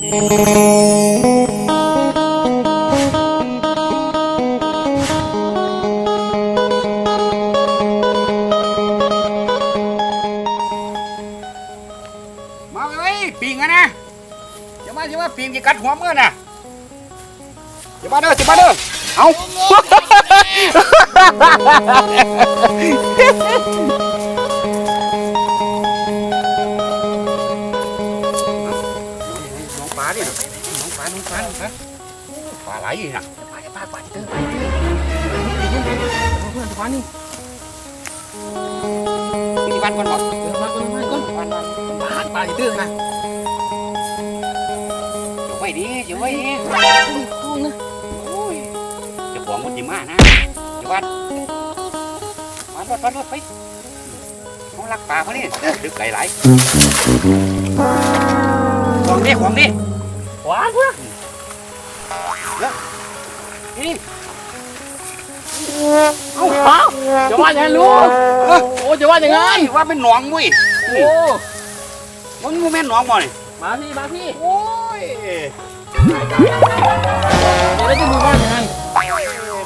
ມາເອີຍ ປີ້ງຫັ້ນນະ ຢ່າມາ ຢ່າມາ ປີ້ງຊິກັດຫົວເມືອນະ. ຢ່າມາເດີ ຢ່າມາເດີ ເອົາ ນ້ອງປານີ້ ນ້ອງປາ ນ້ອງປາ ນ້ອງປາ ປາຫຼາຍນີ້ນະ ປາ ປາ ປາ ເອີ ປານີ້. ມີບ້ານກ່ອນບໍ່? ເອີ ບ້ານກ່ອນ ບ້ານກ່ອນ ບ້ານ ບ້ານ ບ້ານ ບ້ານ ເອີ ນະ ເກັບໄວ້ດີ ເກັບໄວ້ດີ ໂອ້ຍ ເຈົ້າຂອງມັນຊິມານະ ເກັບໄວ້ ມາໂລດ ມາໂລດ ໄປ ເຮົາລັກປາເຂົານີ້ ເອີ ດຶກໄກຫຼາຍ ຂອງເດ້ ຂອງເດ້ ຂວາງພຸ້ນນະ. ເອີ ນີ້ ເອົ້າ ຈະວ່າຫຍັງລູກ? ເອີ ໂອ້ ຈະວ່າຫຍັງຫັ້ນ? ວ່າແມ່ນໜອງເວີຍ. ໂອ້ ມັນບໍ່ແມ່ນໜອງບໍ່ນີ້? ມາພີ້ ມາພີ້. ໂອ້ຍ ຕາຍ ຕາຍ ຕາຍ ຕາຍ ເຮັດຈັ່ງໃດ ວ່າຫຍັງຫັ້ນ?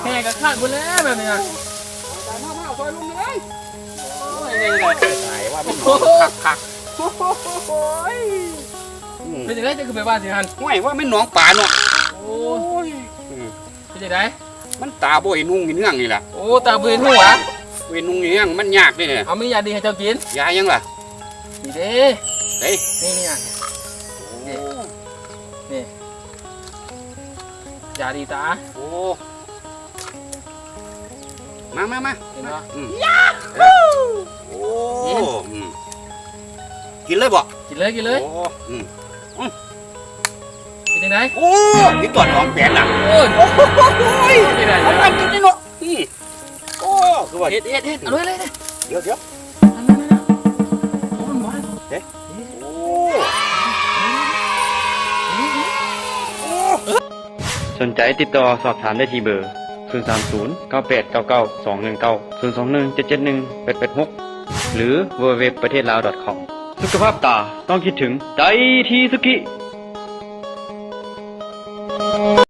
ແຫ່ກະຄາດໝົດແລ້ວແບບນີ້ນະ. ຕາຍ ມາ ມາ ເອົາຊ່ອຍລຸງເລີຍ. ໂອ້ຍ ຕາຍ ວ່າແມ່ນໜອງຄັກໆ. ໂອ້ຍ ອືມ ເປັນຈັ່ງໃດ ເຈົ້າຄືໄປວ່າຈັ່ງຊັ້ນ? ຫ້ວຍ ວ່າແມ່ນໜອງປາເນາະ. ໂອ້ຍ ອືມ ເປັນຈັ່ງໃດ? ມັນຕາບໍ່ເຫັນຮຸ່ງເຫັນເຮືອງນີ້ລະ. ໂອ້ ຕາບໍ່ເຫັນຮຸ່ງຫວາ? ບໍ່ເຫັນຮຸ່ງເຫັນເຮືອງ ມັນຍາກເດ້ນີ້. ເອົາ ມີຢາດີໃຫ້ເຈົ້າກິນ. ຢາຫຍັງລະ? ນີ້ເດ້ ເດ້ ນີ້ ນີ້ນະ. ໂອ້ ນີ້ ນີ້ ຢາດີຕາ. ໂອ້ ມາ ມາ ມາ ເຫັນບໍ່? ອືມ ໂອ້ ອືມ ກິນເລີຍບໍ່? ກິນເລີຍ ກິນເລີຍ. ໂອ້ ອືມ ອືມ ເປັນຈັ່ງໃດ? ໂອ້ ມີຕອນໜອງແປນນະ. ໂອ້ຍ ໂອ້ຍ ເປັນຈັ່ງໃດ? ມັນກິນນີ້ເນາະ. ອືມ ໂອ້ ຄືວ່າ ເຮັດ ເຮັດ ເຮັດ ເອົາເລີຍ ເລີຍ ເລີຍ. ດຽວ ດຽວ ເດ ໂອ້ ໂອ້ ສົນໃຈຕິດຕໍ່ສອບຖາມໄດ້ທີ່ເບີ ສູນສາມສູນ ເກົ້າແປດເກົ້າເກົ້າສອງໜຶ່ງເກົ້າ ສູນສອງໜຶ່ງ ເຈັດເຈັດໜຶ່ງ ແປດແປດຫົກ ຫຼື ເວີເວັບ ປະເທດລາວ ດອດຄອມ. ສຸຂະພາບຕາຕ້ອງຄິດເຖິງ ໄດທີ່ສຸກິ.